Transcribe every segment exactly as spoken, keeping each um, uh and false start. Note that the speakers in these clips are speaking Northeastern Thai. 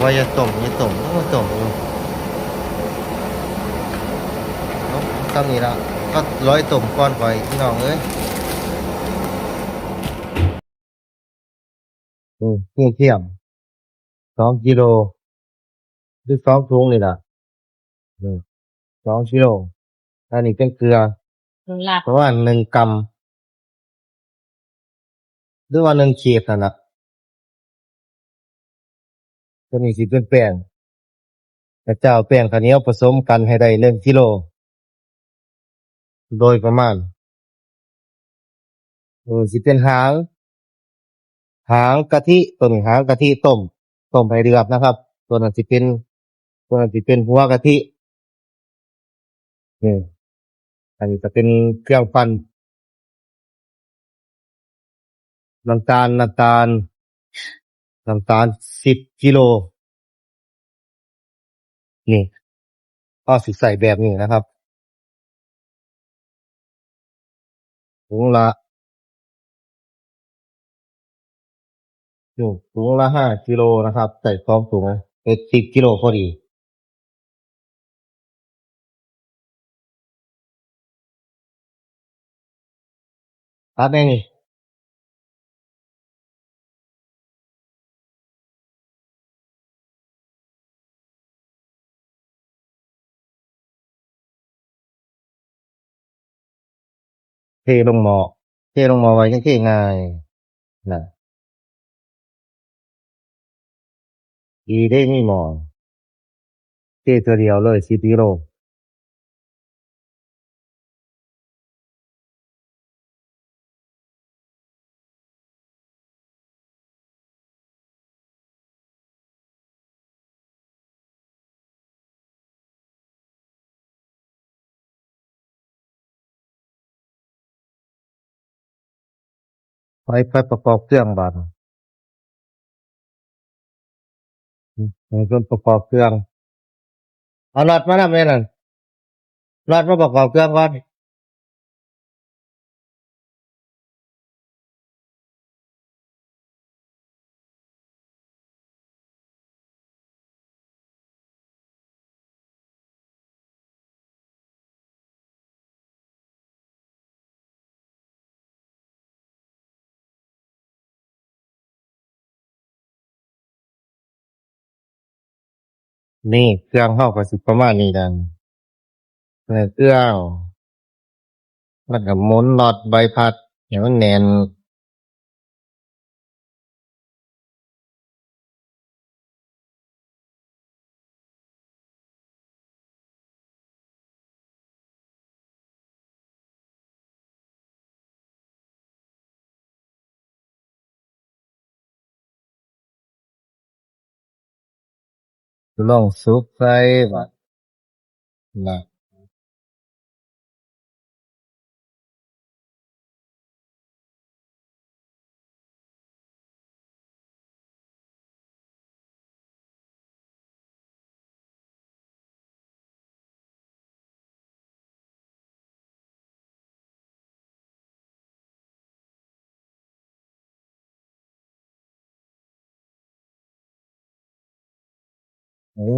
ว่าอย่าต้ม อย่าต้ม โอ้ ต้มอยู่ เอา ซ้ำนี่ละ ก็ร้อยต้มก่อนข่อย พี่น้องเอ้ย อืม เที่ยงเที่ยง สองกิโล หรือสองถุงนี่ล่ะ อืม สองกิโล อันนี้เป็นเกลือ หลัก ประมาณหนึ่งกรัม หรือว่าหนึ่งขีดนั่นล่ะ ตัวนี้สิเป็นแป้ง ก็จะเอาแป้งข้าวเหนียวผสมกันให้ได้หนึ่งกิโล โดยประมาณ เออ สิเป็นหาง หางกะทิ ตัวนี้หางกะทิต้ม ต้มให้เดือดนะครับ ตัวนั้นสิเป็น ตัวนั้นสิเป็นหัวกะทิ นี่ อันนี้จะเป็นเครื่องปั่น น้ำตาล น้ำตาล น้ำตาลสิบกิโล นี่ ก็สิใส่แบบนี้นะครับ ถุงละ นี่ ถุงละห้ากิโลนะครับ ใส่สองถุง เป็นสิบกิโลพอดี ตัดแน่นี่ เทลงหม้อ เทลงหม้อไว้จั่งเทง่าย นะ ดีเด้มีหม้อ เทเทื่อเดียวเลย สิบกิโล ไป ไปประกอบเครื่องบาดนี้ อืม ให้เพิ่นประกอบเครื่อง เอาน็อตมานำแม่นั่น น็อตมาประกอบเครื่องก่อน นี่เครื่องเฮาก็สิประมาณนี้นะ เออ เครื่อง แล้วก็หมุนน็อตใบพัดให้มันแน่น ลองสุกใส่บัดนะ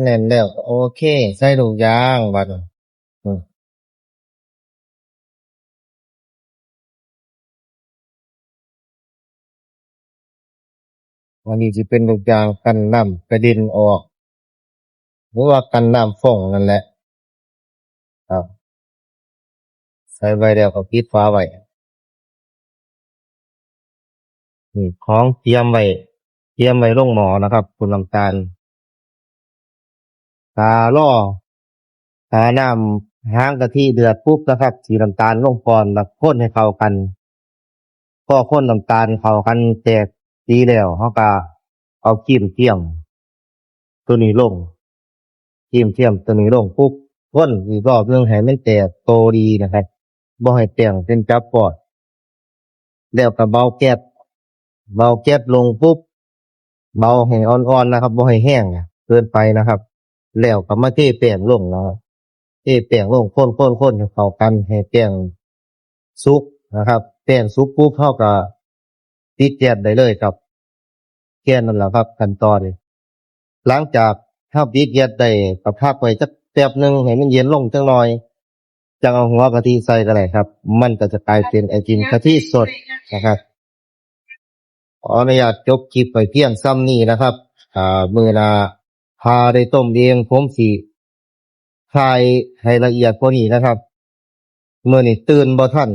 แน่นแล้วก็โอเค ใส่ลูกยางบัดนี้ อืม อันนี้สิเป็นลูกยางกันน้ำกระเด็นออก หรือว่ากันน้ำฟองนั่นแหละ ครับ ใส่ไว้แล้วก็ปิดฝาไว้ นี่ของเตรียมไว้ เตรียมไว้ลงหม้อนะครับ คุณน้ำตาล ถ้ารอ ถ้าน้ำหางกะทิเดือดปุ๊บนะครับ สีน้ำตาลลงก่อน แล้วคนให้เข้ากัน พอคนน้ำตาลเข้ากันแตกสีแล้ว เราก็เอาครีมเทียมตัวนี้ลง ครีมเทียมตัวนี้ลงปุ๊บ คนอีกรอบหนึ่งให้มันแตกโตดีนะครับ บ่ให้แป้งเป็นจับปอด แล้วก็เบาแก๊ส เบาแก๊สลงปุ๊บ เบาให้อ่อนๆนะครับ บ่ให้แห้งเกินไปนะครับ แล้วก็มาเทแป้งลงนะครับ เทแป้งลง คนๆๆ ให้เข้ากัน ให้แป้งสุกนะครับ แป้งสุกปุ๊บ เราก็ปิดแก๊สได้เลยครับ แค่นั้นแหละครับ ขั้นตอน หลังจากเฮาบีบเย็ดได้ก็พักไว้จักแป๊บหนึ่งให้มันเย็นลงจักหน่อย จั่งเอาหัวกะทิใส่ก็ได้ครับ มันก็จะกลายเป็นไอติมกะทิสดนะครับ ขออนุญาตจบคลิปไปเพียงส่ำนี้นะครับ อ่า มื้อหน้า ถ้าได้ต้มเองผมสิถ่ายให้ละเอียดกว่านี้นะครับ มื้อนี้ตื่นบ่ทัน